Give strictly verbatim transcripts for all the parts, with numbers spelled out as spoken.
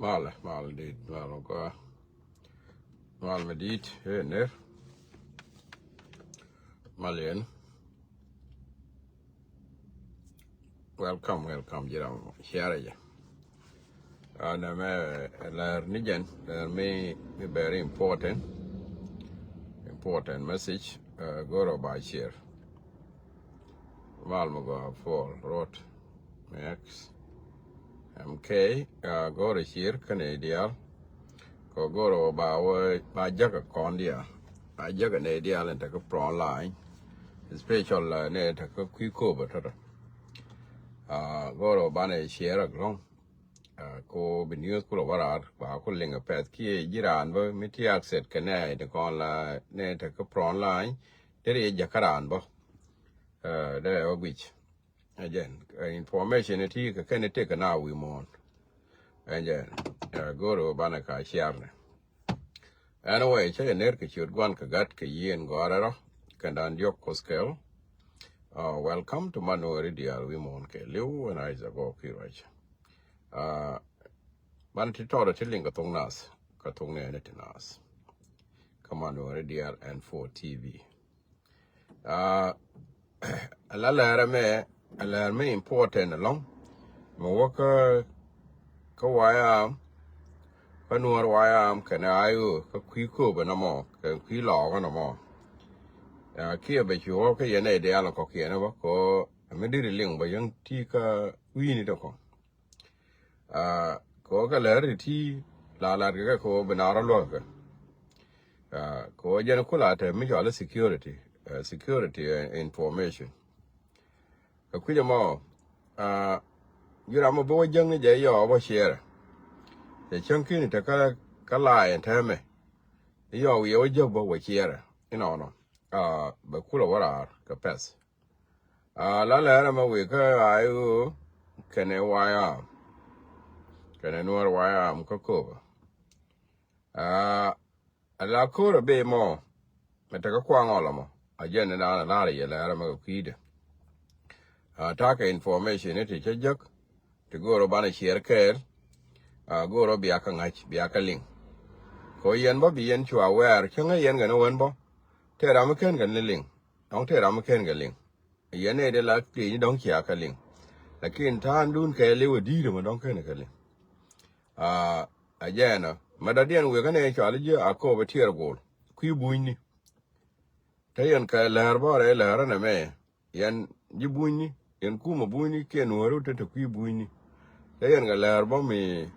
Mal, mal dit, mal mi gɔaa. Mal mi dit, eh, ner. Mal yɛn. Welcome, welcome, ji̱ ram, share jɛ. Ɛn ɛmɛ lɛr ni jɛn, lɛr mi, mi very important. Important message, uh, go̱rɔ ba share. Mal mi gɔaa, Paul Road, Max, M K, uh, go̱rɔ share kä nɛy diaal. Kɛ go̱rɔ ba wä, ba jäkä kɔn diaal. Ba jäkä nɛy diaal in te kä front line. Special, uh, nɛy te kä kui̱ köpä tɔtɔ. Uh, go̱rɔ banɛ share along. Uh, ko bi news kulɛ wä raar, ba ku liŋ a pɛth kiɛ ji̱ raan bä mi ti access kɛ nɛy ti kɔn la nɛy te kä front line. Deri yɛ jäkä raan bä. Uh, dee wä guic. Again, uh, information ti kɛ kɛn ti kɛ na wi̱i̱ muɔ̱ɔ̱n. Again, uh, go̱rɔ banɛ ka share nɛ. Anyway, cä yɛ ner kɛ ciöt gua̱n kɛ gat kɛ yien gɔ̱a̱rɛ rɔ kɛn dan diɔk Koskɛl. Uh, welcome to Manuel Dial, wi̱i̱ muɔ̱ɔ̱n kɛ li̱w ɛn Isaac Gɔɔk ki ruac. Uh, ban ti tɔɔrɛ ti liŋ kɛ thok nath, kɛ thok nɛɛni ti nath. Kä Manuel Dial and four T V. Uh, a la lɛr ɛmɛ, a lɛr mɛ important alɔŋ. Mɛ wä kä, kä wayam, kä nuɔr wayam, kɛnɛ ayo, kä kui̱ köpɛ nɔmɔ, kɛ kui̱ lɔɔkä nɔmɔ. Uh, kiɛ bɛ ci wä kä yɛn ɛ dial kɔkiɛn bä, kɛ ɣöö mi diri liŋ bä yäŋ ti kä wi̱i̱ni tɔkɔ. Uh, kɛ ɣöö kɛ lɛr ti ti la lat kɛ kɛ kɛ ɣöö bi na rɔ luäk kɛ. Uh, kɛ ɣöö jɛn kula te mi cɔal security, uh, security, uh, information. Kɛ kui̱c ɛmɔ, uh, ji̱ ram mi bi wä jäŋ ni jɛ yɔɔ bä share. Cɛ cäŋ ki̱ni te kä, kä line ɛn tɛmɛ. Yɔɔ wiɛ wä jäk bä wä share. Inɔnɔ. Uh, bɛ kulɛ wä raar kɛ pɛth. A la lɛr ɛmɛ wëë kä I O kɛnɛ wayam, kɛnɛ nuɔr wayam kä köpä. A la ko̱r a bee mɔ mɛ tekä kuaŋ ɔlɔ mɔ. A jɛn ni naan a lar yɛ lɛr ɛmɛ kɛ kui̱dɛ. A takɛ information ni ti cä jek ti go̱o̱r banɛ share kɛɛl. A go̱o̱r bia kä ŋa̱c bia kä liŋ. Kɛ yɛn bä bi yɛn cua wɛɛr cäŋ yɛn kɛ ni wen bä. Tëë ram mi ken kɛ ni liŋ. Dɔ̱ŋ tëë ram mi ken kɛ liŋ. Yɛn nɛy dee la keny ni dɔ̱ŋ cia kɛ liŋ. Lakin ta̱a̱ndun kɛ liw a di̱i̱t ɛmɔ dɔ̱ŋ ken kɛ liŋ. A jɛɛnä mɛ dɔ̱diɛn wëë kä nɛy cɔal ji̱ a kööp a tiɛɛr go̱o̱l kui̱ bunyni. Te yɛn kɛ läär bä rɛy läär ɛn ɛmɛ yɛn ji̱ bunyni yɛn kumä bunyni kiɛ nuääri wä te te kui̱ bunyni. Te yɛn kɛ läär bä mi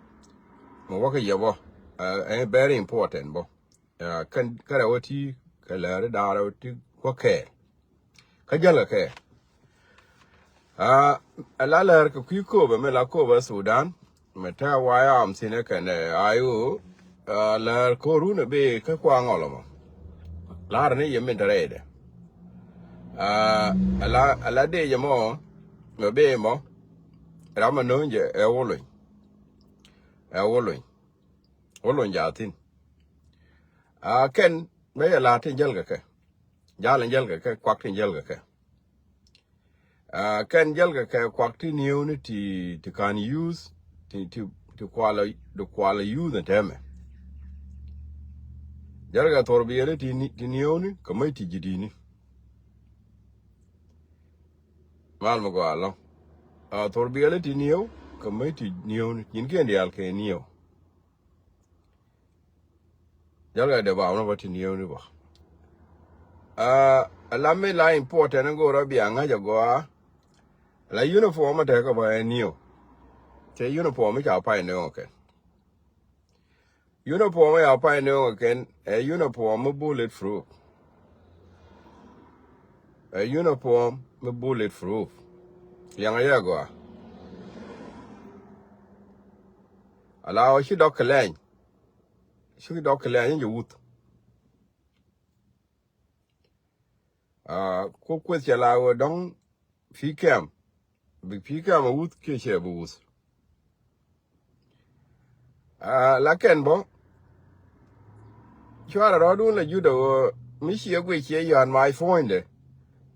mi wäkɛ yɛ bä. Ɛ very important bä. Kɛn kärɛ wä ti kɛ läär i̱ da̱a̱rɛ wä ti kuä kɛɛl. Kä jäl kɛ kɛ. A la lɛr kɛ kui̱ köpɛ mi la köpɛ Sudan mi tɛ wayam thinɛ kɛn ɛ I O. Lɛr ko̱run ɛ bi kä kuaŋ ɔlɔmɔ. Lar ni yɛ min te rɛydɛ. A la dee jɛ mɔ mɛ bi mɔ. Ram mɛ no̱o̱ŋ jɛ ɛ wä lony. Ɛ wä lony. Wä lony jathin. A kɛn bɛ yɛ la̱r tin jäl kɛ kɛ. Jal in jäl kɛ kɛ kuak tin jäl kɛ kɛ. A kɛn jäl kɛ kɛ kuak tin yio̱w ni ti ti kan yuth ti ti ti kualɛ ti kualɛ yuth in tɛmɛ. Jäl kɛ thor bi yɛli ti ni ti yio̱w ni kɛ mec ti ji̱ di̱ni. Mal mi gɔaa lɔ. A thor bi yɛli ti yio̱w kɛ mec ti yio̱w ni nyin kiɛn diaal kɛ yio̱w. Jal kɛ dee ba wun bä tin yio̱w ni bä. A la mi la important in go̱o̱r a bia ŋa̱c a gɔaa. La uniform a tekɛ bä ɛ yio̱w. Cɛ uniform mi ca pay ni ɣɔ̱ kɛn. Uniform mi ca pay ni ɣɔ̱ kɛn ɛ uniform mi bullet proof. Ɛ uniform mi bullet proof. Liɛŋ a yɛ gɔaa. A la ɣɔ̱ ci dɔk kɛ lɛny. Ci dɔk kɛ lɛny in jɛ wuth. A ku kueth cɛ la ɣöö dɔ̱ŋ pi̱i̱ kɛm. Bi pi̱i̱ kɛm a wuth kiɛ cɛ bi wuth. A la kɛn bä. Cuarɛ rɔɔdun la jut a ɣöö mi ciɛ guic ciɛ yɔ̱a̱n mac puɔ̱nydɛ.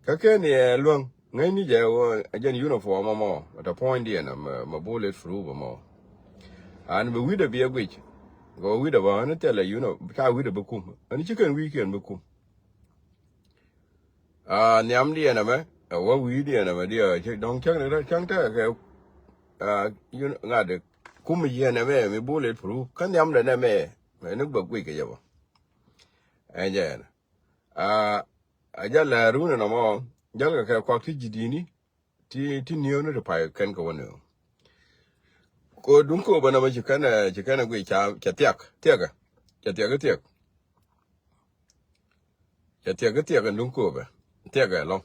Kä ken yɛ luäŋ ŋäcni jɛ ɣöö a jɛn uniform ɛmɔ mɛ tɔ puɔ̱nydiɛn mɛ bullet proof ɛmɔ. An bi wi̱dɛ bi ɛ guic. Kɛ wä wi̱dɛ bä, an thilɛ, you know, ca wi̱dɛ bi kum. An ci kɛn wi̱i̱kiɛn bi kum. Ah, nhiamdiɛn ɛmɛ, ɛ wä wi̱i̱diɛn ɛmɛ diɛ, ci dɔ̱ŋ cäŋ ni rɛ, cäŋ tekɛ kɛ, ah, you know, ŋa̱t kum yɛn ɛmɛ, mi bullet proof. Kä nhiamdɛ nɛmɛ, mɛ ni bä guic kɛ jɛ bä. Ɛn jɛ ɛn. Ah, a jal lɛ run ɛnɔ mɔ, jal kɛ kɛ kuak ti ji̱ di̱i̱ni, ti, ti nieu ni ti pay kɛn kɛ wä nieu. Ko duŋ Kööbä nɔmɔ ci kɛn, ci kɛn gui ca, ca thiak, thiakɛ. Ca thiak, thiak. Ca thiak, thiak in duŋ Kööbä. Thiakɛ lɔŋ.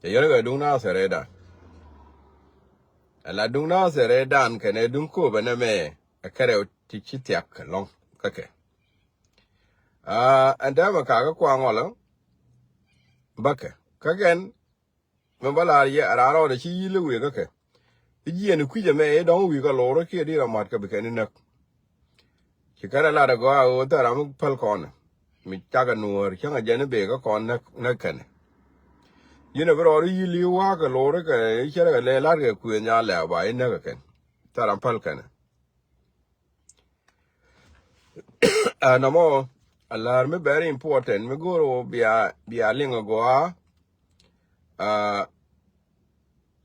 Ca yɛn kɛ duŋ Nathɛr ɛ dan. Ala duŋ Nathɛr ɛ dan kɛnɛ duŋ Kööbä nɛmɛ, ɛ kɛrɛ ti ci thiak kɛ lɔŋ. Kä kɛ. Ah, ɛn täämɛ kakä kuaŋ ɔlɔ. Bäkɛ. Kä kɛn, mɛ bä laar yɛ, a raar rɔɔdɛ ci yi̱l i̱ wëë kä kɛ. I̱ jiɛn i̱ kui̱c ɛmɛ i̱ dɔ̱ŋ wi̱i̱ kɛ lo̱r i̱ kiɛ di̱i̱r amat kɛ bi kɛn i̱ näk. Ci kɛn ɛ lat ɛ gɔaa ɣöö thil ram mi päl kɔn ɛ. Mi cakɛ nuɔ̱ɔ̱r cäŋɛ jɛn i̱ bëë kä kɔn näk, näk kɛn ɛ. Yɛn ɛ bi rɔɔd i̱ yi̱l i̱ wa̱a̱ kɛ lo̱r i̱ kɛ i̱ cärɛ kɛ lɛ lat kɛ kuëë nhial lɛ ba i̱ näk kɛ kɛn. Thil ram päl kɛn ɛ. Ah, nɔmɔ, a lär mi very important, mi go̱o̱r wä bia, bia liŋ a gɔaa. Ah,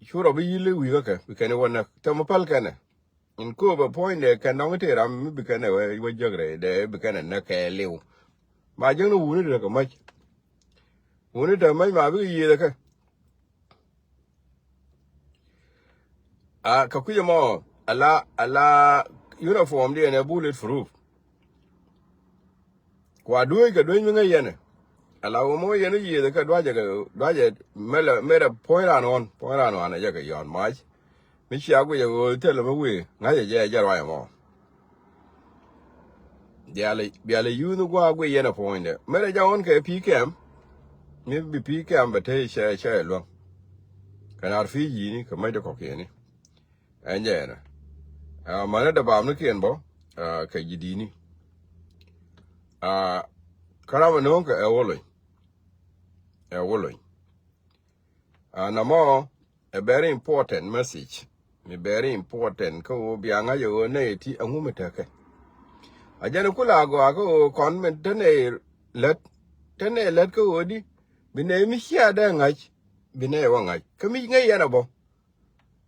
curɔ bi yi̱l i̱ wi̱i̱ kä kɛ, bi kɛn i̱ wä näk. Thɛmɛ päl kɛnɛ. In Kööbä puɔ̱nydɛ kɛn dɔ̱ŋ i̱ tëë ram mi bi kɛnɛ wä, wä jäk rɛy dɛ bi kɛnɛ näk kɛ liw. Ma jäk ni wuni tɛ kɛ mäc. Wuni tɛ mäc ma bikɛ yiëëdɛ kɛ. A kɛ kui̱c ɛmɔ, ala, ala uniform diɛn ɛ bullet proof. Kua duec kɛ duec mi ŋäc yɛn ɛ. Ala wä mɔ yɛn i̱ yiëëth kɛ duacɛ kɛ duacɛ mɛlɛ mɛrɛ puɔ̱ny ran ɣɔn, puɔ̱ny ran ɣɔn ɛ jɛ kɛ yɔn mac. Mi cia guic ɛ ɣöö thilɛ mi wëë ŋa̱cɛ jɛ ɛ jɛ ruac ɛmɔ. Bialɛ, bialɛ yuuth ni gua̱a̱k guic yɛn ɛ puɔ̱nydɛ. Mɛrɛ jɛ ɣɔn kɛ pi̱i̱ kɛm. Mi bi pi̱i̱ kɛm bɛ te cɛ, cɛ luäŋ. Kɛ nar pi̱i̱ yi̱i̱ni kɛ mäcdɛ kɔ̱kiɛni. Ɛn jɛ ɛnɛ. Ah, mani dee bam ni kiɛn bɔ, ah, kɛ ji̱ di̱i̱ni. Ah, kä ram ɛ no̱o̱ŋ kɛ ɛ wä lony. Ɛ wä lony. Ah, namɔ, a very important message. Mi very important kä ɣöö bia ŋa̱c ɛ ɣöö nɛy ti ɛŋu mi tekɛ. A jɛn ku la gɔaa kä ɣöö kɔn min te nɛy lät, te nɛy lät kä ɣöö di, bi nɛy mi cia dee ŋa̱c, bi nɛy wä ŋa̱c. Kä mi ŋäc yɛn ɛ bɔ.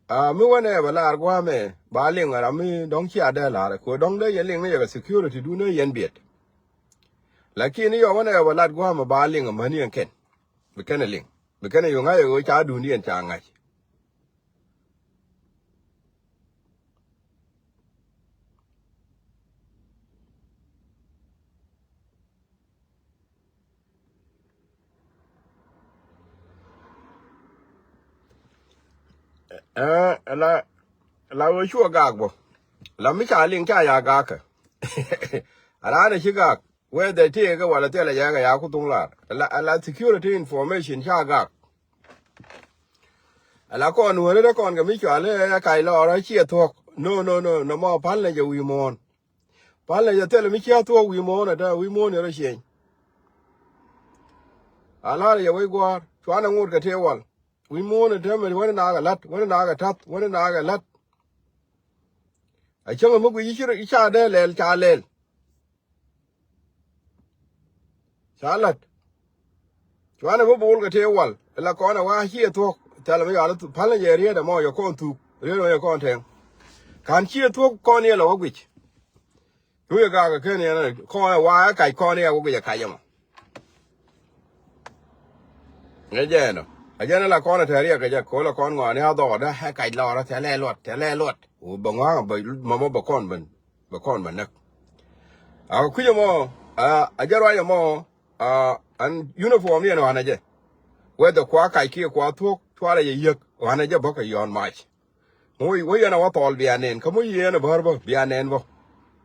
Ah, mi wänɛ bɛ lar gua̱a̱mɛ, ba liŋ ram mi dɔ̱ŋ cia dee lar, kɛ dɔ̱ŋ dee yɛ liŋ ni yɛ kɛ security dun ni yɛn biɛt. Lakin ni yɔ wänɛ bɛ lat gua̱a̱mɛ ba liŋ amäni ɛn kɛn. Bi kɛn ɛ liŋ. Bi kɛn ɛ yo̱ŋ a yɛ ɣöö ca dun yɛn ca ŋa̱c. Ɛ, la, la wee cuɔ gak bɔ. La mi ca liŋ ca ya gak kɛ. A raan a ci gak. Wee dhɛ tëëkɛ wala thilɛ yɛ kɛ ya ku thuŋ lar. A la, a la security information ca gak. A la kɔn wee ri dee kɔn kɛ mi cual ɛ kac lɔɔr a ciɛ thuɔ̱k. No, no, no, no mɔ pal nɛ jɛ wi̱i̱ muɔ̱ɔ̱n. Pal nɛ jɛ thilɛ mi cia thuɔ̱k wi̱i̱ muɔ̱ɔ̱n ɛ tɛ wi̱i̱ muɔ̱ɔ̱n yɛ rɔ cieny. A la̱rä yɛ wec gua̱a̱r cuanɛ ŋot kɛ tëë wal. Wi̱i̱ muɔ̱ɔ̱n ɛ täämɛ wäni naakɛ la̱t, wäni naakɛ ta̱th, wäni naakɛ la̱t. A cäŋ mi guic i̱ ca dee lɛl ca lɛl. Ca la̱t. Cuanɛ mi bo̱o̱l kɛ tëë wal ila kɔn ɛ wa ciɛ thuɔ̱k. Thɛl mi yɔal pal ni jɛ riet ɛmɔ yɛ kɔn thuk riet ɛmɔ yɛ kɔn tɛŋ. Ka̱n ciɛ thuɔ̱k kɔn yɛ lɛ wä guic. Cu yɛ gak kɛ ken yɛn kɔn ɛ wa ɛ kac kɔn yɛ wä guic ɛ kac ɛmɔ. Ŋäc jɛ ɛnɔ. A jɛn ɛ la kɔn ɛ tɛ̈riɛk kɛ jɛ ko̱l ɛ kɔn ŋɔaani a dhɔɔdä ɛ kac lɔɔrä thɛlɛ luɔt thɛlɛ luɔt. Bɛ ŋɔaŋ bɛ mɔmɔ bɛ kɔn bɛ bɛ kɔn bɛ näk. A kui̱c ɛmɔ a jɛ ruac ɛmɔ a ɛn uniform ni ɛn ɣɔ̱a̱n ɛ jɛ. Whether kua kac kiɛ kua thuɔ̱k cuarɛ jɛ yiäk ɣɔ̱a̱n ɛ jɛ bä kɛ yɔ̱ɔ̱n mac. Ŋuc wä yɛn a wä thɔɔl bia nɛn kä muc yɛn a bär bä bia nɛn bä.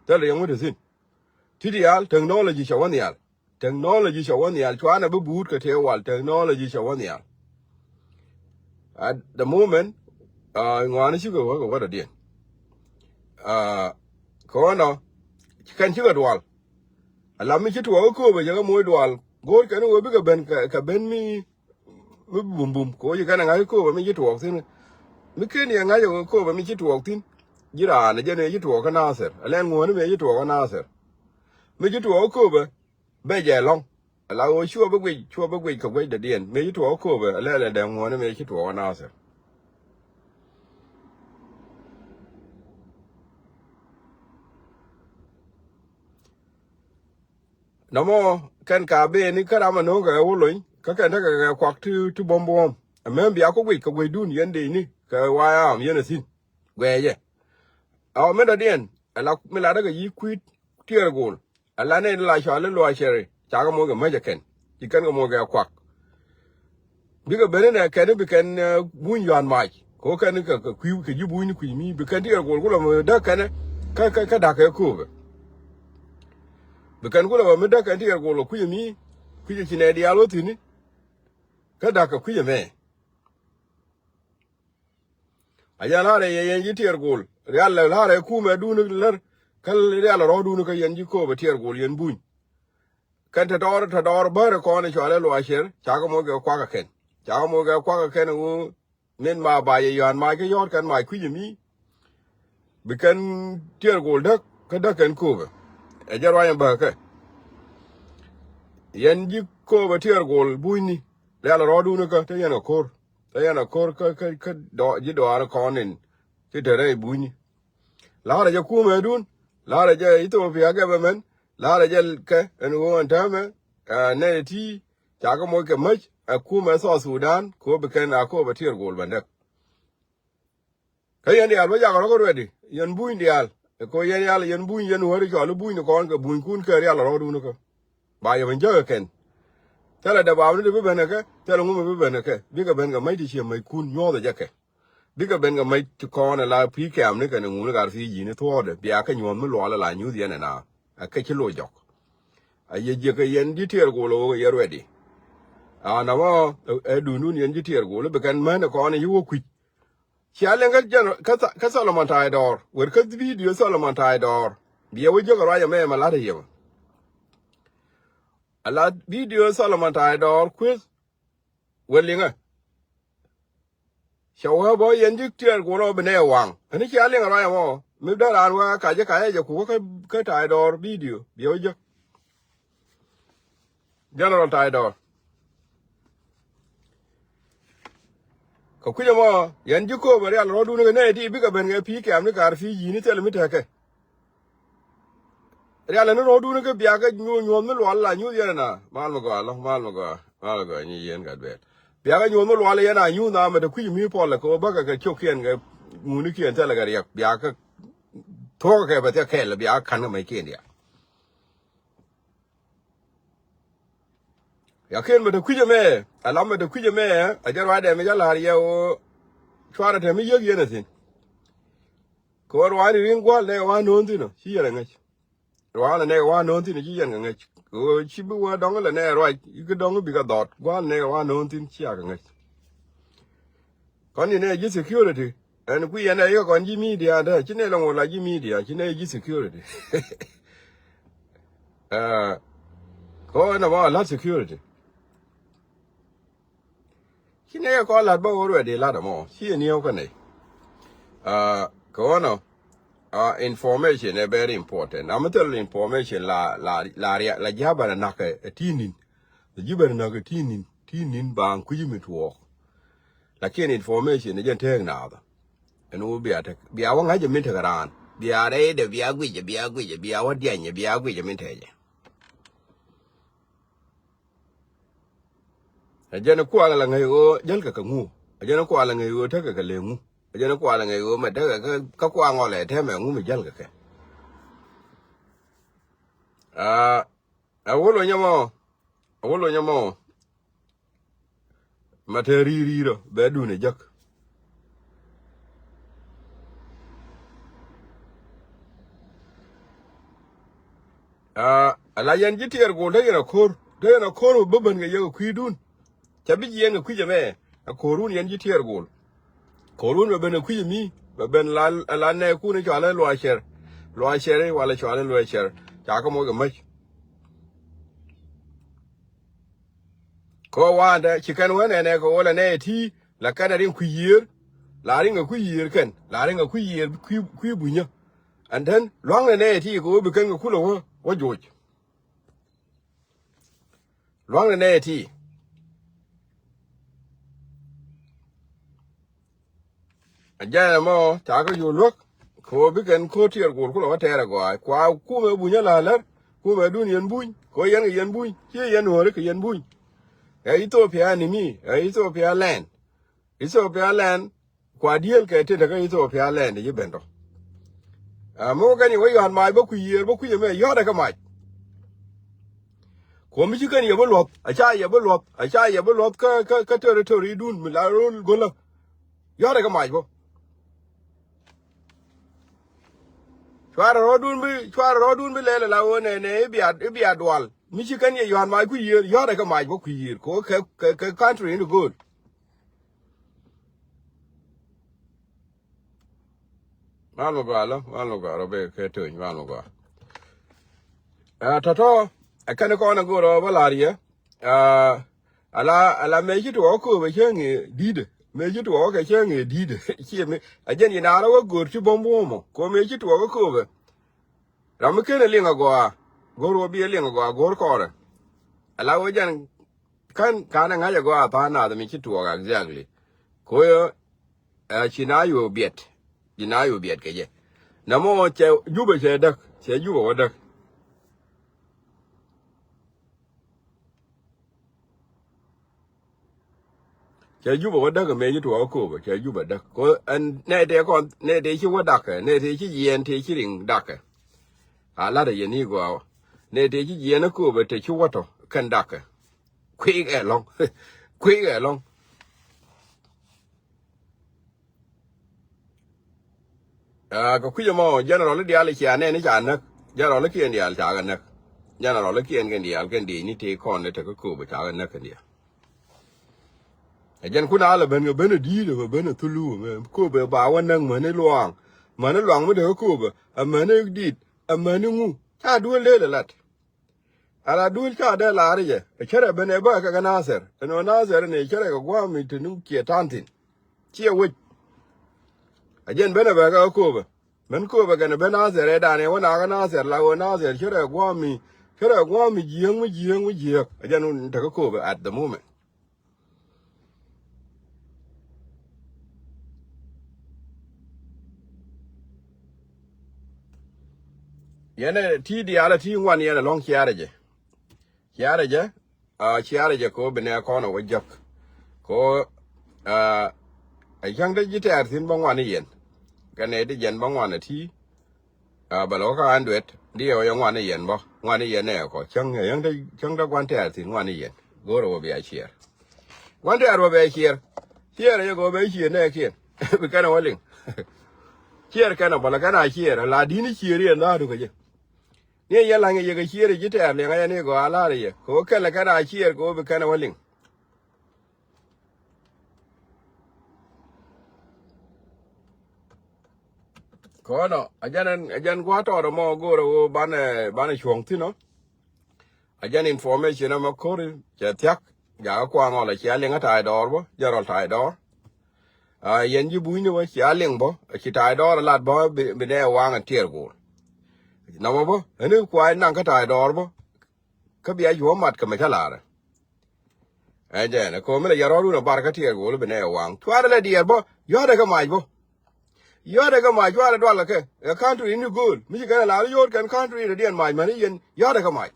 Thil riɛŋ wä te thi̱n. Ti diaal technology cɛ wä nhial. Technology cɛ wä nhial cuanɛ bi buut kɛ tëë wal technology cɛ wä nhial. At the moment, ah, ŋuani cikɛ wä kɛ wä dɔ̱diɛn. Ah, kɛ wä nɔ kɛn cikɛ dual. A lam mi ci tuɔɔk kä kööbä cɛ kɛ moc dual go̱o̱r kɛn wee bikɛ ben kɛ ben mi mi bumbum kɛ wä ci kɛn a ŋa̱c kööbä mi ci tuɔɔk thi̱n. Mi ken yɛ ŋa̱c a kööbä mi ci tuɔɔk thi̱n. ji̱ raan ɛ jɛn ëë ci tuɔɔk kä Nathir. Ɛ lɛn ŋuɔ̱ɔ̱ni mëë ci tuɔɔk kä Nathir. Mëë ci tuɔɔk kä Kööbä bɛ jɛ lɔ̱ŋ. Ala ɣöö cuɔ bi guic, cuɔ bi guic kɛ guic dɔ̱diɛn. Mëë ci tuɔɔk kä Kööbä ɛ lɛl ɛ dee ŋuɔ̱ɔ̱ni mëë ci tuɔɔk kä Nathir. Nɔmɔ kɛn ka beni kä ram anööŋ kɛ wä lony kä kɛn tekɛ kɛ kuak ti, ti buɔ̱m buɔ̱m. Ɛmɛ bia ku guic kɛ guicdun yɛn dee ni kɛ wayam yɛn a thi̱n. Guɛɛcɛ. Ɛ ɣɔw min dɔ̱diɛn ɛ la mi latdä kɛ yi̱ kui̱ Tiɛɛr Gol. Ɛ la nɛy ti la cɔal i̱ Luac Cɛri ca kɛ moc kɛ mäc ɛ kɛn. Ci kɛn kɛ moc kɛ kuak. Bikɛ ben inɛ kɛn bi kɛn, eh, buny yuan mac. Kɛ ɣöö kɛn kɛ, kɛ kui̱ kɛ ji̱ buny ni kui̱ mi bi kɛn Tiɛɛr Gol kulɛ mi däk kɛn kä, kä, kä da̱k kɛ Kööbä. Bi kɛn kulɛ mi däk kɛn Tiɛɛr Gol kɛ kui̱ mi kui̱ ci nɛ diaal wä thi̱n ni. Kä da̱k kɛ kui̱ ɛmɛ. A jɛn la̱rɛ yɛ yɛn ji̱ Tiɛɛr Gol. Rial lɛ la̱rɛ kumɛ dun lär. Kä rial rɔ̱dun kä yɛn ji̱ Kööbä Tiɛɛr Gol yɛn buny. Kɛn te dɔɔr, te dɔɔr bäärɛ kɔn i̱ cɔalɛ Luac Cɛri, ca kɛ moc kɛ kuak ɛ kɛn. Ca kɛ moc kɛ kuak ɛ kɛn ɛ ɣöö min ma ba yɛ yuan mac kä yɔ̱ɔ̱t kɛn mac kui̱c ɛ mi. Bi kɛn Tiɛɛr Gol däk, kä däk kɛn Kööbä. Ɛ jɛ ruany ɛ bäkɛ. Yɛn ji̱ Kööbä Tiɛɛr Gol bunyni. Rial rɔ̱dun kä, te yɛn ɛ ko̱r. Te yɛn ɛ ko̱r kä, kä, kä dɔɔr, ji̱ dɔɔr kɔn in. Ci te rɛy bunyni. La̱rä jɛ kumɛdun, la̱rä jɛ Ethiopia government, la̱rä jɛ kɛ ɛn ɣöö ɛn täämɛ, ɛ, nɛy ti ca kɛ moc kɛ mäc, ɛ, kumɛ South Sudan, kɛ ɣöö bi kɛn a Kööbä Tiɛɛr Gol bändäk. Kä yɛn diaal bä jakɛ rɔ̱ kä ruɛdi, yɛn buny diaal, ɛ, kɛ ɣöö yɛn diaal, yɛn buny, yɛn wäri cɔal i̱ buny ni kɔn kɛ bunykun kɛ rial rɔ̱dun kä. Ba yɛ ben jäk ɛ kɛn. Thilɛ dee baabni ti bi ben ɛ kɛ, thilɛ ŋumɛ bi ben ɛ kɛ, bikɛ ben kɛ mäc ti ciɛ mäckun nyuɔ̱th ɛ jɛ kɛ. Bikɛ ben kɛ mec ti kɔn ala pi̱i̱ kɛ̈m ni kɛn ŋuni kar thiec ji̱n i̱ thuɔɔdɛ bia kɛ nyuɔ̱th mi luɔl ala nyuth yɛn ɛna. Ɛ kɛ ci loc jɔk. A yɛ jiäk kɛ yɛn ji̱ Tiɛɛr Gol ɣöö kɛ yɛ ruɛdi. A namɔ ɛ duundun yɛn ji̱ Tiɛɛr Gol i̱ bi kɛn män ɛ kɔn i̱ yi wä kui̱c. Cia liŋ kä jɛn kä Tha-, kä Solomon Ta̱a̱ Dɔɔr. Wer kä bidio Solomon Ta̱a̱ Dɔɔr. Bia wä jiäk ɛ ruac ɛmɛ mɛ la̱t ɛ yɛ mɛ. Ala bidio Solomon Ta̱a̱ Dɔɔr kueth. Wä liŋä. Cɛ wä bä yɛn ji̱ Tiɛɛr Gol ɔ bi nɛ waŋ. Ɛn cia liŋ ruac ɛmɔ. Mi dee raan wä ka jɛ ka jɛ ku wä kä, kä Ta̱a̱ Dɔɔr bidio. Bia wä jek. General Ta̱a̱ Dɔɔr. Kɛ kui̱c ɛmɔ, yɛn ji̱ Kööbä rial rɔ̱dun kɛ nɛ ti bikɛ ben kɛ pi̱i̱ kɛ̈m ni kar pi̱i̱ ji̱n i̱ thil mi tekɛ. Rial ni rɔ̱dun kä bia kä nyuɔ̱th, nyuɔ̱th mi luɔl la nyuth yɛn na. Mal mi gɔaa lɔ, mal mi gɔaa, mal mi gɔaa nyi yɛn ka duel. Bia kä nyuɔ̱th mi luɔl yɛn a nyuth na mɛ te kui̱c mi puɔl kɛ bäkɛ kɛ cio̱kiɛn kɛ ŋunikiɛn thilɛ kɛ riɛk. Bia kä thuɔ̱k kɛ bɛ thiak kɛl bia kä ka̱n kä mɛckiɛn diaal. Yakiɛn mɛ te kui̱c ɛmɛ, a lam mɛ te kui̱c ɛmɛ, a jɛ ruacdɛ mi jɛ la̱r yɛ ɣöö cuarɛ te mi yiëk yɛn ɛ thi̱n. Kɛ ɣöö ruaani ri̱ŋ gua̱l nɛ kɛ wa̱a̱ no̱o̱n thi̱n ɔ, ci yɛn ɛ ŋäc. Ruaani nɛ kɛ wa̱a̱ no̱o̱n thi̱n ɔ, ci yɛn kɛ ŋäc. Kɛ ɣöö ci bi wä dɔ̱ŋ lɛ nɛ ruac, i̱ ki dɔ̱ŋ bikɛ dhɔt, gua̱l nɛ kɛ wa̱a̱ no̱o̱n thi̱n, cia kɛ ŋäc. Kɔn ni nɛ ji̱ security. Ɛn kui̱ yɛn ɛ yikɛ kɔn ji̱ media dä, ci nɛ lɛ ŋot la ji̱ media, ci nɛ ji̱ security. Ɛ, kɔ ɛn ɛ bä lat security. Ci nɛ kɛ kɔn lat bä ɣöö ruɛt di lat ɛmɔ, ci yɛ niɛw kä nɛy. Ɛ, kɛ ɣöö nɔ, ɛ, information ɛ very important. Am thil information la, la, la riak, la ji̱ a bɛ nak ɛ ti ni̱n. La ji̱ bɛ nak ɛ ti ni̱n, ti ni̱n ba kui̱ mi tuɔɔk. Lakin information ɛ jɛn tëëk naath. Ɛn ɣöö bia tek, bia wä ŋa̱c ɛ min tek raan. Bia rɛydɛ, bia guic ɛ, bia guic ɛ, bia wä diany ɛ, bia guic ɛ min tɛcɛ. Ɛ jɛn kuak la ŋäc ɣöö jälkɛ kɛ ŋu. Ɛ jɛn kuak la ŋäc ɣöö tekɛ kɛ lëë ŋu. Ɛ jɛn kuak la ŋäc ɣöö mɛ tekɛ kä, kä kuak ŋɔlɛ tɛmɛ ŋu mi jälkɛ kɛ. Aa, ɛ wä lony ɛmɔ. Ɛ wä lony ɛmɔ. Ma te ri̱i̱r ri̱i̱r ɔ bɛ duun ɛ jäk. Aa, ala yɛn ji̱ Tiɛɛr Gol te yɛn a ko̱r, te yɛn a ko̱r bä ben kɛ yɛ kɛ kui̱dun. Ca bi jiɛɛn kɛ kui̱c ɛmɛ, a ko̱run yɛn ji̱ Tiɛɛr Gol. Ko̱run bɛ ben kɛ kui̱c ɛmi, bɛ ben la, la nɛɛkun i̱ cɔalɛ Luac Cɛr. Luac Cɛr i̱ walɛ cɔalɛ Luac Cɛr. Ca kä moc kɛ mäc. Kɛ ɣöö wa̱a̱ndɛ ci kɛn wä nɛnɛ kɛ ɣöö lɛ nɛy ɛ ti̱i̱ la kɛn ɛ riŋ kui̱ yiëër. La riŋ kɛ kui̱ yiëër kɛn, la riŋ kɛ kui̱ yiëër kui̱, kui̱ bunyä. And then lua̱ŋnɛ nɛy ti kɛ wä bi kɛn kɛ kulɛ wä, wä joc. Lua̱ŋnɛ nɛy ti. A jɛn ɛmɔ ca kɛ yo̱o̱ luäk kɛ ɣöö bikɛn ko̱r tiɛɛr go̱o̱r kulɛ wä tɛɛr ɛ gɔaa. Kua kumɛ bunyä la lär, kumɛ dun yɛn buny kɛ ɣöö yɛn kɛ yɛn buny, ciɛ yɛn ɣööri kɛ yɛn buny. Ɛ Ethiopia ni mi, ɛ Ethiopia land. Ethiopia land kua diëël kɛ tin te kä Ethiopia land ji̱ ben tɔ. Ɛ mi wä kɛn yɛ wä yɔ̱a̱n mac bä kui̱ yiëër bä kui̱ ɛmɛ yɔ̱a̱dɛ kä mac. Kuɔ̱m mi ci kɛn yɛ bä luɔ̱th, a ca yɛ bä luɔ̱th, a ca yɛ bä luɔ̱th kä, kä, kä territory dun mi la rol go̱lä. Yɔ̱a̱dɛ kä mac bä. Cuarɛ rɔɔdun bi, cuarɛ rɔɔdun bi lɛl ala ɣöö nɛ, nɛ i̱ bia, i̱ bia dual. Mi ci kɛn yɛ yɔ̱a̱n mac kui̱ yiëër, yɔ̱a̱dɛ kä mac bä kui̱ yiëër. Kɛ, kɛ, kɛ, kɛ country in go̱o̱l. Mal mi gɔaa lɔ, mal mi gɔaa rɔ bɛ kɛ töny, mal mi gɔaa. Ɛ tɔ̱tɔ̱, ɛ kɛn kɔn ɛ go̱o̱r ɔ bä la̱r yɛ. Ɛ ala, ala mëë ci tuɔɔk kööbä cä ŋee di̱i̱dä. Mëë ci tuɔɔk kɛ cä ŋee di̱i̱dä. Ciɛ mi a jɛn yi naar ɛ wä go̱o̱r ci bɔm buɔ̱mɔ. Kɔ mëë ci tuɔɔk kööbä. Ram mi ken ɛ liŋ agɔaa. Go̱o̱r wä bi ɛ liŋ agɔaa go̱o̱r kɔrɛ. Ala wä jɛn kän, ka̱n ɛ ŋa̱c agɔaa tha̱a̱ŋ naath mi ci tuɔɔk exactly. Koyä Ɛ ci na yo̱o̱ biɛt, ci na yo̱o̱ biɛt kɛ jɛ. Nɛ mɔ cɛ Jubɛ cɛ däk, cɛ Jubɛ wä däk. Cɛ Jubɛ wä däk mëë ci tuɔɔk kööbä, cɛ Jubɛ däk. Ko ɛn nɛ tëë kɔn, nɛ tëë ci wä da̱kɛ, nɛ tëë ci jiɛɛn tëë ci riŋ da̱kɛ. A la̱t ɛ yɛn i̱ gɔaa wä. Nɛ tëë ci jiɛɛn ɛ kööbä tëë ci wä tɔ kɛn da̱kɛ. Kui̱ kɛ lɔ̱ŋ. Kui̱ kɛ lɔ̱ŋ. Aa, kɛ kui̱c ɛmɔ, general i̱ diaal i̱ cia nɛn i̱ ca näk. General i̱ kiɛn diaal ca kɛ näk. General i̱ kiɛn kɛn diaal kɛn diec ni tëë kɔn i̱ tekä kööbä ca kɛ näk kɛn diaal. Ɛ jɛn kun a lɛ ben kɛ ben ɛ di̱i̱t ɛ ben ɛ thulu ɛ kööbä ba wä näk mäni luaaŋ. Mäni luaaŋ mi tekä kööbä ɛ mäni di̱i̱t ɛ mäni ŋu ca duel dee lɛ lat. Ala duel ca dee la̱r jɛ ɛ cärɛ ben ɛ bä kɛ kɛ Nathɛr ɛn ɣöö Nathɛr ni cärɛ kɛ gua̱a̱m mi te ni kiɛ ta̱a̱n thi̱n. Ciɛ wec. A jɛn ben ɛ bɛ kɛ kööbä. Mɛn kööbä kɛn ɛ ben Nathɛr ɛ dan ɛ wä nakä Nathɛr la ɣöö Nathɛr cärɛ gua̱a̱m mi, cärɛ gua̱a̱m mi jiääk mi jiääk mi jiääk. A jɛn wun tekɛ kööbä at the moment. Yɛn ɛ ti diaal ɛ ti ŋuan yɛn ɛ lɔ̱ŋ ciaarɛ jɛ. Ciaarɛ jɛ, aa, ciaarɛ jɛ kɛ ɣöö bi nɛ kɔn ɛ wä jek. Kɛ ɣöö, aa, ɛ cäŋ dee ji̱ tɛɛr thi̱n bä ŋuan i̱ yɛn. Kɛ nɛ di jɛn bä ŋuan ɛ ti. Aa, bɛ lɔ kä an duet di ɛ wä yɛ ŋuan i̱ yɛn bä ŋuan i̱ yɛn nɛ kɔ cäŋ ɛ yäŋ dee cäŋ dee gua̱n tɛɛr thi̱n ŋuan i̱ yɛn. Go̱o̱rɛ wä bia ciɛɛr. Gua̱n tɛɛr wä bia ciɛɛr. Ciɛɛr ɛ yɛ kɛ wä bia ciɛɛr nɛ kiɛn bi kɛn ɛ wä liŋ. Ciɛɛr kɛn ɛ bä lɛ kɛn a ciɛɛr ɛ la di̱n i̱ ciɛɛr yɛn dha̱a̱du kɛ jɛ. Ni yɛ la̱ŋ yɛ kɛ ciëër ji̱ tɛɛr liɛŋ a yɛ ni gɔaa la̱r yɛ kɛ ɣöö kɛl kɛn a ciëër kɛ ɣöö bi kɛn ɛ wä liŋ. Kɔnɔ a jɛn, a jɛn gua̱a̱r tɔɔt ɛmɔ go̱o̱rɛ ɣöö banɛ, banɛ cuɔ̱ŋ thi̱n ɔ. A jɛn information ɛmɔ ko̱ri cɛ thia̱k. Jakä kuaŋ ɔl a cia liŋ a ta̱a̱ dɔɔr bä jɛn rɔl ta̱a̱ dɔɔr. A yɛn ji̱ bunyni wä cia liŋ bä a ci ta̱a̱ dɔɔr a lat bä bi, bi nɛ waŋ a tiɛɛr go̱o̱r. Nɔmɔ bä ɛn i̱ kuay naŋ kä ta̱a̱ dɔɔr bä. Kä bia juɔ̱ɔ̱m mat kɛ mɛ cä la̱rä. Ɛn jɛn ɛ ko̱o̱m mi lɛ yɛn rɔɔdun a bar kä tiɛɛr go̱o̱l bi nɛ waŋ cuarɛ lɛ diɛɛr bä. Yɔ̱a̱dɛ kɛ mac bä. Yɔ̱a̱dɛ kɛ mac cuarɛ dual kɛ kɛ country ni go̱o̱l mi ci kɛn ɛ la̱r yo̱o̱t kɛn country rɛ diɛn mac mani yɛn yɔ̱a̱dɛ kɛ mac.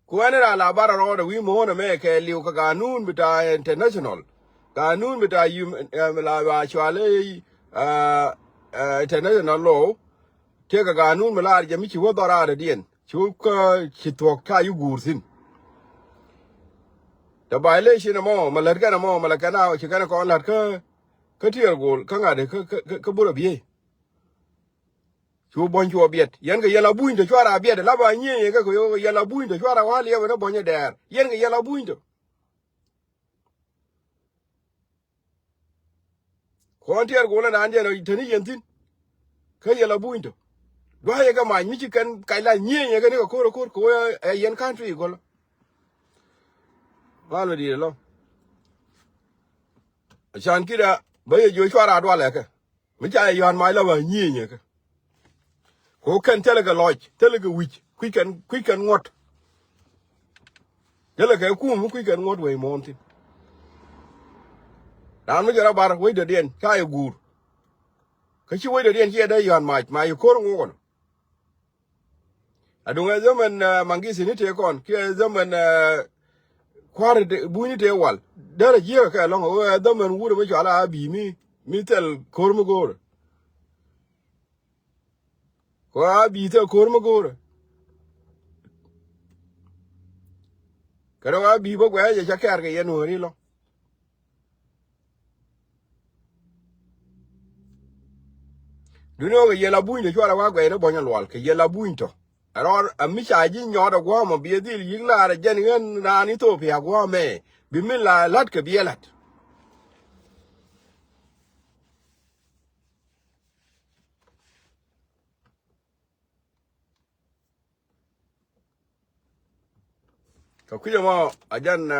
Kuɛn in ran la bar rɔɔdɛ wi̱i̱ muɔ̱ɔ̱n ɛmɛ kɛ liw kɛ ganun bita international. Ganun bita yum, eh, la ba cual i̱, eh, eh, international law. Tëëkɛ ganun mi lar jɛ mi ci wä dhɔr aatɛdiɛn ci wä kä ci thuɔ̱k ca yi guur thi̱n. Tɛ violation ɛmɔ mɛ lät kɛn ɛmɔ mɛ lät kɛn a ci kɛn ɛ kɔn la̱t kä, kä tiɛɛr go̱o̱l kä ŋa̱t kä, kä, kä, kä burɛ biey. Cu buɔ̱ny cuɔ biɛt yɛn kɛ yɛl a buny tɔ cuarɛ a biɛt la ba nyiee yɛ kɛ kɛ yɛl a buny tɔ cuarɛ wa liɛpɛ ni buɔ̱ny ɛ dɛɛr yɛn kɛ yɛl a buny tɔ. Kɔn tiɛɛr go̱o̱l ɛnan jɛn teni yɛn thi̱n. Kä yɛl a buny tɔ dua̱a̱ yɛ kɛ mac mi ci kɛn kac la nyiee yɛ kɛ ni kɛ ko̱r ɛ ko̱r kɛ wee ɛ yɛn country go̱l. Mal mi di̱i̱t ɛlɔ. Can ki̱da bä yɛ jiö cuara dualɛ kɛ. Mi ca yɛ yɔ̱a̱n mac la ba nyieenyɛ kɛ. Ko kɛn thilɛ kɛ lɔc, thilɛ kɛ wi̱c, kui̱ kɛn, kui̱ kɛn ŋuɔ̱t. Thilɛ kɛ kum mi kui̱ kɛn ŋuɔ̱t wec muɔ̱ɔ̱n thi̱n. Raan mi jɛ rɔ bar wec dɔ̱diɛn ca yɛ guur. Kä ci wec dɔ̱diɛn ci yɛ dee yɔ̱a̱n mac, mac yɛ ko̱r ŋuɔ̱ɔ̱n. Aduŋ ɛ zaman, eh, Mangisi ni tëë kɔn kiɛ zaman, eh, kua̱r buny ni tëë wal. Derɛ jiäkä kɛ lɔ̱ŋ ɛ zaman wurɛ mi cɔal a bi mi, mi thil ko̱r mi go̱o̱rɛ. Kɔ a bi thil ko̱r mi go̱o̱rɛ. Kɛ rɔ a bi bä guɛ̈ɛ̈c ɛ ca kɛɛr kɛ yɛn wääri lɔ̱ŋ. Duni ɣöö kɛ yɛl a buny tɔ cuarɛ wa guɛy ni bɔny a lual kɛ yɛl a buny tɔ. Ɛ rɔɔd a mi ca ji̱ nyɔɔt a guɔ̱ɔ̱mɔ bi a dhil yi̱k laar a jɛn ɣän raan Ithiopia a guɔ̱ɔ̱mɛ bi mi la la̱t kɛ bi ɛ la̱t. Kɛ kui̱c ɛmɔ a jɛn,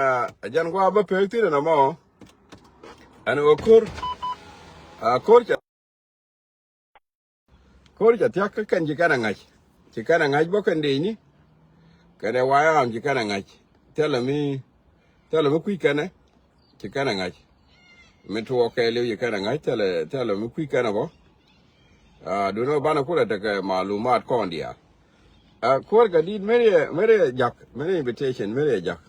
a jɛn gua̱a̱ bä pek thi̱n ɛn ɛmɔ. Ɛn ɣöö ko̱r, a ko̱r ca, ko̱r ca thia̱k kä kɛn ci kɛn a ŋa̱c. Ci kɛn a ŋa̱c bä kɛn dee ni. Kɛn ɛ wayam ci kɛn a ŋa̱c. Thilɛ mi, thilɛ mi kui̱c kɛn ɛ. Ci kɛn ɛ ŋa̱c. Mi tuɔɔk kɛɛliw ci kɛn ɛ ŋa̱c thilɛ, thilɛ mi kui̱c kɛn ɛ bä. Ah, duundɛ banɛ kulɛ tekɛ malumat kɔn diaal. Ah, kuäär kɛ di̱t meri, meri jak, meri invitation, meri jak.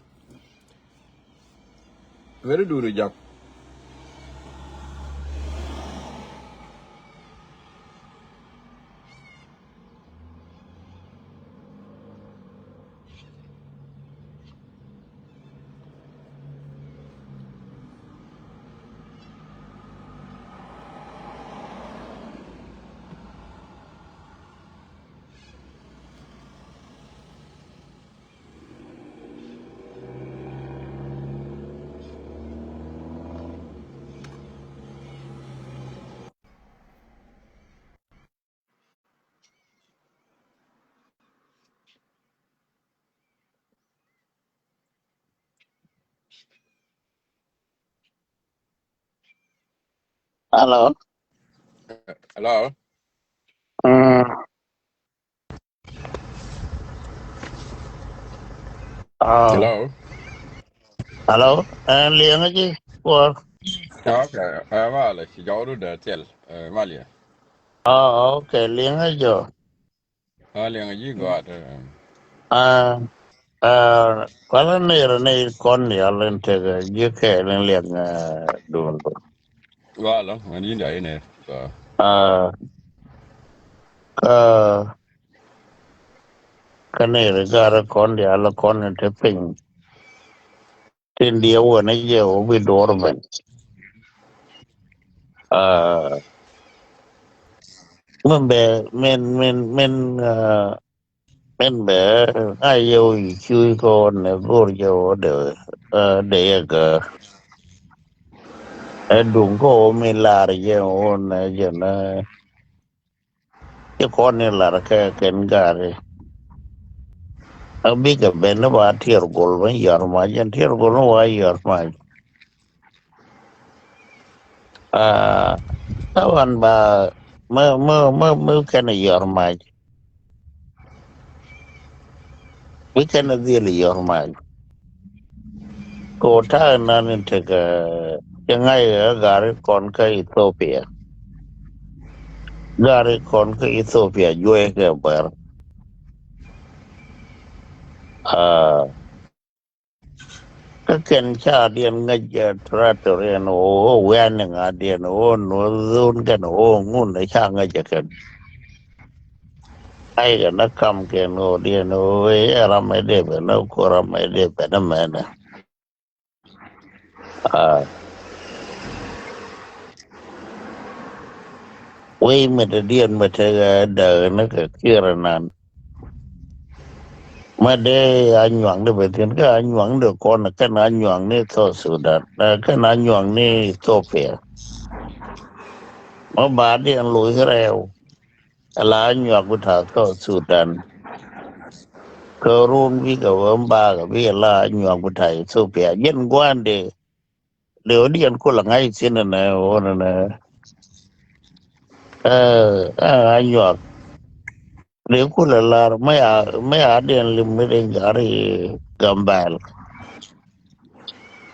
Meri duundu jak. Hello. Hello. Mm. Ah. Hello. Hello. Ɛn liɛŋä ji̱ kuɔr. Okay. Ɛ malɛ ci jɔwdu dee thil. Ɛ malɛ. Oh, okay. Liɛŋä jɔ. Ɛ liɛŋä ji̱ gɔaa. Ɛ. Ah, ah, kualä nir ni kɔn ni alin tekɛ ji̱ kɛɛl in liɛŋ, ah, duun. Walɔ, ŋän yindi a inɛ. Ah, kä, kä nɛy ri gar kɔn diaal kɔn in te piny. Tin diɛ wä ni jɛ wä bi duɔr ben. Ah, min bɛ, min, min, min, ah, Min bɛ a yɛ wä i̱ cuuc kɛ wä nɛ go̱o̱r jɛ wä dee, eh, dee yɛ gäär. Ɛ duŋ kä wä mi lar jɛ wä nɛ jɛ nɛ. Ci kɔn ni lar kɛ kɛn gari. A bikɛ ben ni ba tiɛr gol bä yɔr mac, jɛn tiɛr gol ni wa yɔr mac. Ah, taban ba mä, mä, mä, mä kɛn a yɔr mac. Mi kɛn a dhil yɔr mac. Ko ta̱a̱ nan in tekɛ, cɛ ŋa̱c kɛ gari kɔn kä Ethiopia. Gari kɔn kä Ethiopia juɔc kɛ bär. Ah, Kä kɛn ca diɛn ŋäc, eh, tractor ɛn ɣöö wianiŋ a diɛn ɣöö nuɔth dhun kɛn ɣöö ŋun ɛ ca ŋäc ɛ kɛn. Ay kɛn ɛ kam kɛn ɣöö diɛn ɣöö ɛ ram ɛ dee ben ɛ kuɔ ram ɛ dee ben ɛ mɛnɛ. Ah. Wei mɛ te diɛn mɛ te, eh, däk ni kɛ kiɛr ɛnan. Mɛ dee a nyuaŋ ni bɛ thi̱n kä a nyuaŋ ni kɔn kɛn a nyuaŋ ni South Sudan, eh, kɛn a nyuaŋ ni Ethiopia. Mɛ ba diɛn lo̱c rɛw. Ala a nyuak bi ta̱a̱ South Sudan. Kä run bikɛ wä bakɛ bikɛ la Anyuak bi ta Ethiopia. Jɛn gua̱a̱n de de wä diɛn kulɛ ŋa̱c thi̱n ɛnɛ wä nɛnɛ. Ɛ, ɛ, Anyuak. De kulɛ lar mi a mi a diɛn lim mi den gari Gambɛl.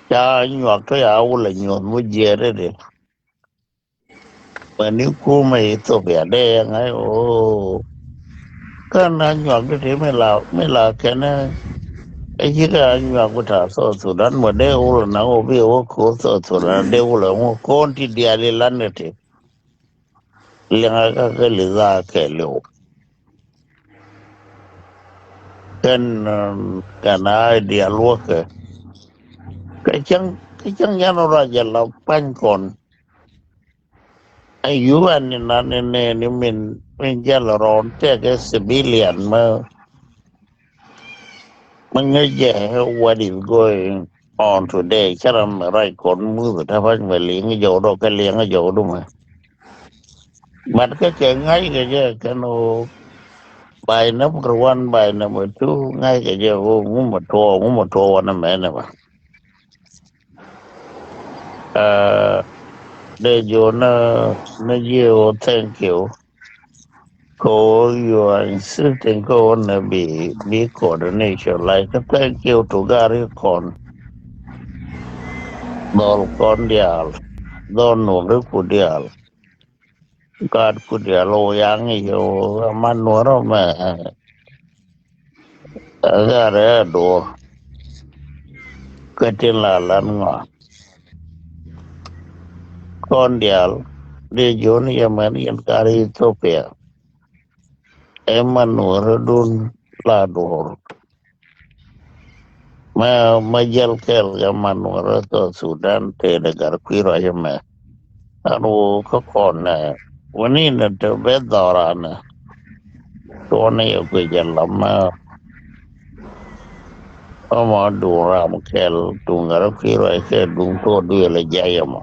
Ca Anyuak tɔ ya wulɛ nyuɔth mi jiɛɛr de. Mɛ ni kumɛ Ethiopia dee yɛ ŋa̱c ɣöö kän Anyuak di ti mi la mi la kɛnɛ. Ɛ cikɛ Anyuak bi ta̱a̱ South Sudan mɛ dee wulɛ naŋ ɣöö bi ɛ wä ko̱o̱r South Sudan dee wulɛ ŋu ko̱o̱n ti diaal ilan ni ti. Liɛŋɛ kä kɛ li̱th a kɛɛliw. Kɛn, um, kɛn a diaal wäkɛ. Kä cäŋ kä cäŋ yan ruac jɛ la pa̱ny kɔn. Ɛ U N ni nan ni nɛ ni min min jɛl rɔɔn tɛkɛ civilian mɛ mɛ ŋäc jɛ what is going on today. Cä ram mɛ ruac kɔn muth ta pa̱ny mɛ liŋ jɔw dɔ kɛ liŋ jɔw dumɛ. But kä kɛ ŋa̱c kɛ jɛ kɛn ɣöö by number one, by number two, ŋa̱c kɛ jɛ ɣöö ŋumɛ tuɔɔk ŋumɛ tuɔɔk wanɛ mɛnɛ ba. Ɛ, dee jiɔ ni ni jiɛ ɣöö thank you. Kɛ ɣöö you are insisting kɛ ɣöö nɛ bi bi coordination like thank you to Gari kɔn. Dhɔl kɔn diaal, dhɔl nuɔri ku diaal. Gaat ku diaal wä yaŋ i̱ yɛ wä man nuɔrɔ mɛ. Ɛ gaat ɛ duɔr. Kä tin la lan ŋɔa. Kɔn diaal dee jiɔn yɛ mɛn yɛn gaat Ethiopia. Ɛ man nuɔrɔ dun la duɔr. Mɛ mɛ jɛl kɛl kɛ man wä rɛ South Sudan tëëdɛ gar kui̱ ruac ɛmɛ. An wä kä kɔn nɛ wä ni nɛ te bɛ dhɔranɛ. Tuɔnɛ yɛ kui̱ jɛ lam mɛ. Ɔmɔ duŋ ram kɛl duŋ gar kui̱ ruac kɛ duŋ tuɔ duël ɛ jay ɛmɔ.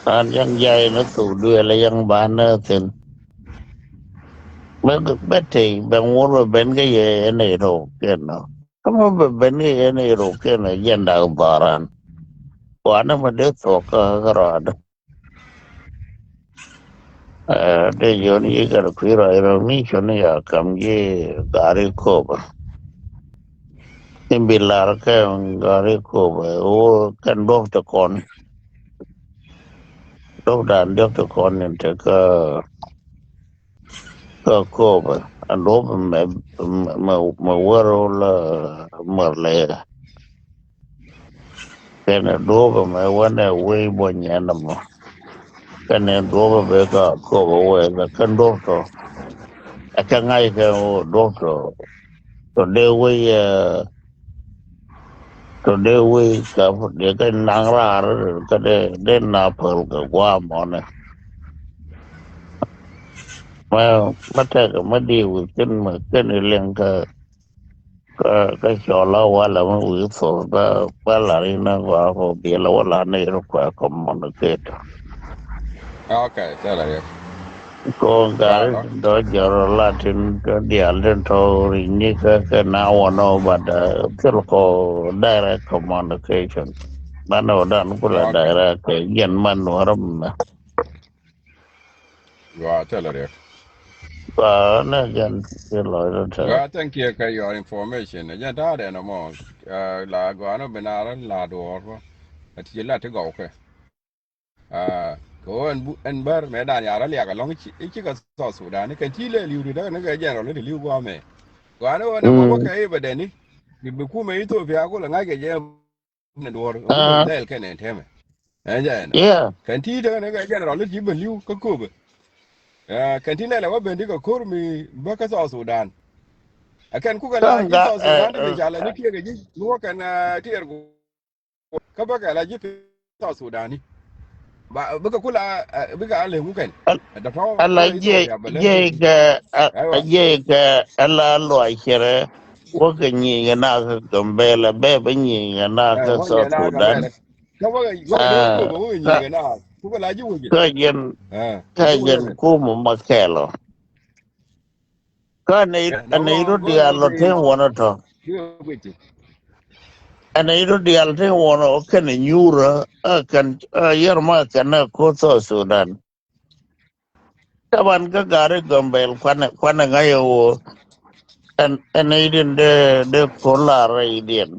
An yaŋ jay ni thuk duël ɛ yaŋ ba nɛ thin. Bɛ bɛ tey bɛ ŋuɔr bɛ ben kä yɛ ɛn ɛ rok kɛn nɔ. Kä mɔ bɛ ben kä yɛ ɛn ɛ rok kɛn ɛ jɛn dak dhɔran. Wanɛ mɔ dee thuɔk kä kä rɔadä. Ɛ dee yɔn yi kɛ rɔ kui̱ rɔ irɔ mi cɔn ya kam yi gari koba. In bi lar kɛ gari koba wä kɛn duɔp te kɔn. Duɔp dan diɔp te kɔn in te kä kä koba. An duɔp mɛ mɛ mɛ wär wä la mär lɛ. Kɛnɛ duɔpɛ mɛ wänɛ wei bɔ nyɛn ɛmɔ. Kɛnɛ duɔpɛ bɛ ka kɔpɛ wee kɛ kɛn duɔp tɔ. Ɛ kɛ ŋa̱c kɛ wä duɔp tɔ. Tɔ dee wei ɛ tɔ dee wei ka dee kɛ naŋ raar kä dee dee na päl kɛ gua̱a̱ mɔnɛ. Mɛ mɛ tɛkɛ mɛ di wi̱i̱ thi̱n mɛ kɛn iliɛŋ kä Kä kä cɔl a walɛ mi wi̱i̱ thok bä bä lar inɛ gɔaa kɔ biɛl a wä lar ni rɔ kuɛ communicate. Okay, tell her. Ko gari dɔ jɔr la tin kä dial tin tɔ ri ni kä kä na wä nɔ ba da thil kɔ direct communication. Ba nɔ dan kula direct kɛ jɛn man wä rɔ mɛ. Gua tell her. Gua na jan ti lɔ ro ta. Gua thank you kɛ your information. Jan ta de no mo. La gua no benara la do ro. Ati la ti go ke. Ah, ko en bu en bar me dan ya ra lia ga long chi chi ka so Sudan. Kan ti le liu de ne ga general de liu gua me. Gua no na mo ke ba de ni. Ni bu ku me Ethiopia ko la ngai ke je ne duɔr. Lɛl kɛn ɛn tɛmɛ. Ɛn jɛ ɛn. Kɛn ti tekɛ ni kɛ general ti bɛ liw kä köpɛ. Kɛn ti nɛlɛ wä ben ti kɛ ko̱r mi bä kä South Sudan. Ɛ kɛn kukɛ la ji̱ South Sudan ti bi jalɛ ni tiɛkɛ ji̱ mi wä kɛn tiɛɛr ku kä bä kɛ la ji̱ South Sudan ni. Ba bikɛ kula bikɛ a lemu kɛn. Ala jiɛ jiɛ kɛ a jiɛ kɛ ala luay cɛrɛ. Wä kɛ nyiŋ kɛ na kä Gambɛla bɛ bɛ nyiŋ kɛ na kä South Sudan. Kä jɛn kä jɛn kumɛ ma kɛlɔ. Kä nɛ, nɛ rɔ diaal lɔ tin wɔnɔ tɔ. Ɛn nɛ rɔ diaal tin wɔnɔ kɛn nyuurä, ɛ kɛn, ɛ yɛr ma kɛn ɛ koth South Sudan. Taban kä gari Gambel kuanɛ, kuanɛ ŋa̱c ɛ woo. Ɛn, ɛn nɛ idin dee, dee ko̱r la rɛy idin.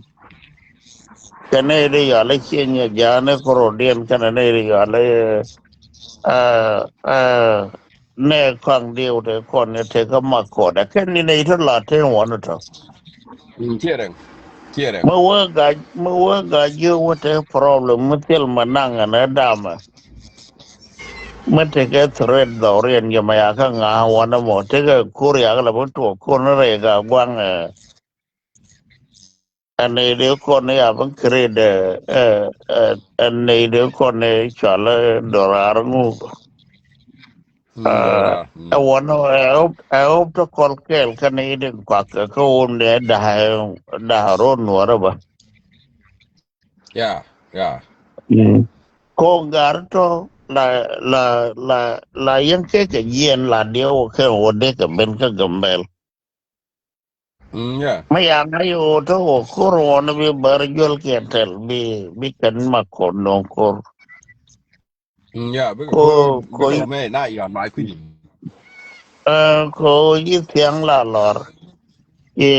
Kɛn nɛ idin yɔal ɛ cieny ɛ ja̱a̱n ɛ koro̱diɛn kɛn nɛ idin yɔal ɛ, ɛ, ɛ, nɛ kɔaŋ diw te kɔn ni te kä Makot. Ɛ kɛn ni nɛ itɔ la te wɔn itɔ. Mm, ciɛ rɛŋ. Ciɛ rɛŋ. Mi wee gac, mi wee gac jiök wä te problem mi thil ma naŋ ɛn ɛ damɛ. Mi tekɛ threat dhɔriɛn jɛ ma yakä ŋa wanɛ mɔ tekɛ kur yakä la bi tuɔk kur ni rɛy ka guaŋ ɛ. Ɛn nɛy dee kɔn ni ya bi create ɛ, ɛ, ɛ, ɛn nɛy dee kɔn ni cual ɛ dorar ŋu. Ɛ, ɛ wanɛ ɛ hope, ɛ hope tɔ kɔl kɛɛl kä nɛy dee kuak kä wun dee da̱a̱, da̱a̱ ro̱o̱ nuɔrä bä. Yeah, yeah. Mm. Ko gar tɔ la, la, la, la yɛn kɛ kɛ jiɛn la diɛ wä kɛ wä dee kɛ ben kä Gambel. Mm, yeah. Ma ya ŋa̱c wä tɔ wä kur wä ni bi bär juɔl kiɛ tɛl bi, bi kɛn ma kɔn nɔŋ kur. Mm, yeah, bi ko, ko, ko, mɛ na yɔn ma kui̱. Ɛ, ko yi thiaŋ la lɔr. Ci,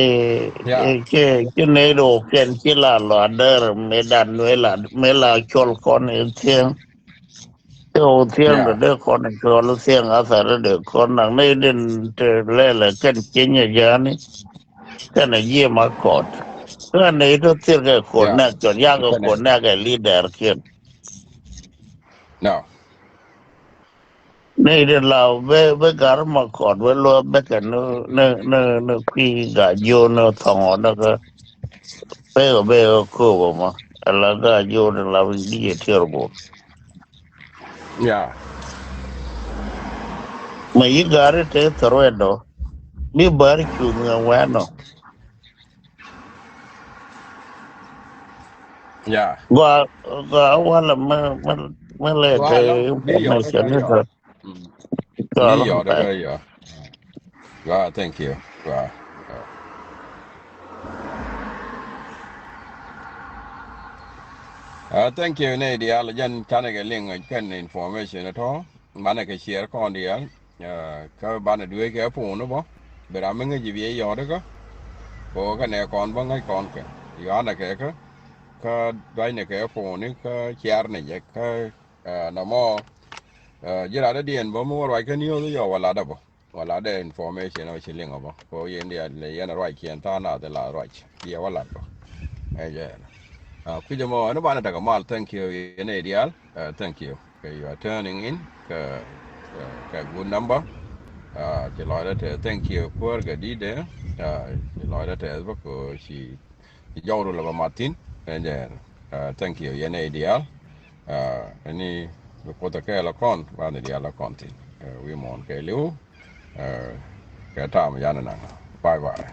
yeah, ci, ci nɛy dee wä kɛn ci la lɔr dɛr mëë dan mëë la, mëë la cɔl kɔn in thiaŋ. Ci wä thiaŋ dee, yeah, dee kɔn in cɔl thiaŋ a thar dee kɔn naŋ nɛy den te lɛlɛ kɛn ci nyɛ jani. Kɛn a jiɛ ma kɔt. Kɛn nɛy tɔ thir kɛ kɔn, yeah, nɛk cɔl yakɛ kɔn nɛk ɛ leader kiɛn. No. Ni di la bɛ, bɛ gar ma kɔt bɛ luɔ bɛ kɛ ni, ni, ni, ni kui̱ ga jiö ni thɔŋɔ ni kɛ. Bɛ kɛ bɛ kɛ kööbä ma. Ala ga jiö ni la bi di yɛ tiɛr bur. Yeah. Ma yi gari te threat dɔ. Bi bar cuŋ ŋɛ wɛnɔ. Yeah. Gua, gua wala ma, ma, ma lɛ te information ni tɔ. Mm. Ni yɔ de ka yɔ. Gua, thank you. Gua. Uh, thank you, nɛy diaal jɛn canɛ kɛ liŋ kɛn information tɔ. Banɛ kɛ share kɔn diaal. Uh, kä banɛ duee kɛ phone bä. Bi ram mi ŋäc bi yɔt kä. Ko kä nɛ kɔn bä ŋäc kɔn kɛ. Yɔanɛ kɛ kä. Kä dua̱cnɛ kɛ phone kä share nɛ jɛ kä, uh, nɔmɔ. Uh, ji̱ rat dɛ diɛn bä mi wä ruac kä news yɔ wä lat dɛ bä. Wä lat dɛ information ɔ ci liŋ ɔ bä. Ko yɛn diaal lɛ yɛn ruac kiɛn tha̱a̱ŋ nath la ruac. Yɛ wä lat bä. Ɛ jɛ. Uh, kui̱c ɛmɔ ɛn banɛ tekɛ mal, thank you yɛn nɛy diaal. Uh, thank you. Kɛ you are turning in kɛ, kɛ, kɛ good number. Uh, ci lɔcdä tɛth, thank you kuäär kɛ di̱t dɛ. Uh, ci lɔcdä tɛth bä kɛ ci, ci jɔwdu lɛ bä mat thi̱n. Ɛn jɛ, uh, thank you yɛn nɛy diaal. Uh, ɛni bi Kuoth ɛ kɛɛl ɛ kɔn, banɛ diaal ɛ kɔn thi̱n. Uh, wi̱i̱ muɔ̱ɔ̱n kɛɛliw. Uh, kɛ ta̱a̱m yan ɛ naŋ. Bye bye.